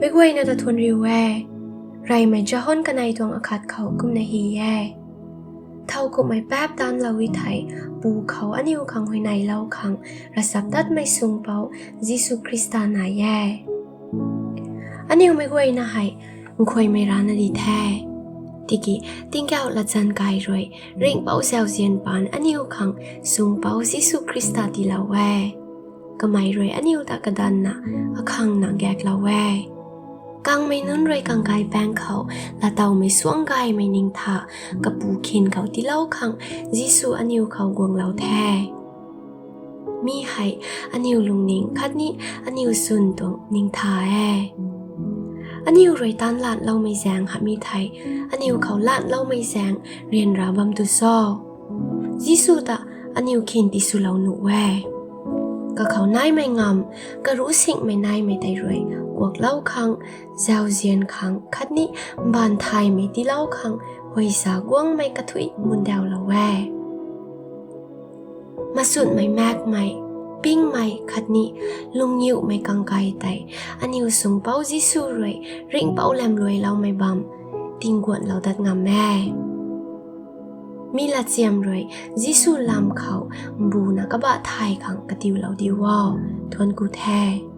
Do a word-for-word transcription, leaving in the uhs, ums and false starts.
Meic guayna ta thuanc riu e. Reymei John kanei tuang akhat khou kumna hy e: Thowkumhmei paap taanvlou e thei, Pu khou aniu khang huayneylou khang ravchaptatmei Sungpouc Jisu Khrista nai e. Aniu meic guayna hei nkhuaymei rana di the. Tiki tingkauh latzan kai rui ringhpouc zauzian paan aniu khang Sungpouc Jisu Khrista tiilou e. Kamei rui aniu ta kadanvna akhangna gaeklou e. Kangmei nunc rui kangkaipaeng khou laatowmei suangc gaymei ningtha Kapu khin khou tiilou khang Jisu aniu khou guanglou the. Mi hei aniu lungning khatni aniu chwn tuang ningtha e. Aniu rui taanv laatloumei zaeng hamhmei thei, aniu khou laatloumei zaeng ryanra bam tu cho? Jisu ta aniu khin tiswlou nuh e. Kakhou naimei ngamv, karuhsingmei naimei tei rui kuaklou khang, zauzian khang khatni mbaanv thaymei tiilou khang huayza guangmei kathuic mundawlou e. Machunmei maekmei, pingmei khatni lungniuhmei kangkai tei aniu Sungpouc Jisu rui ringhpouc lamluailoumei bam tinguanlou dat ngam e. Mi latchiam rui Jisu lam khou mbuna kabah thay khang katiulou diu o. Thuanc ku the.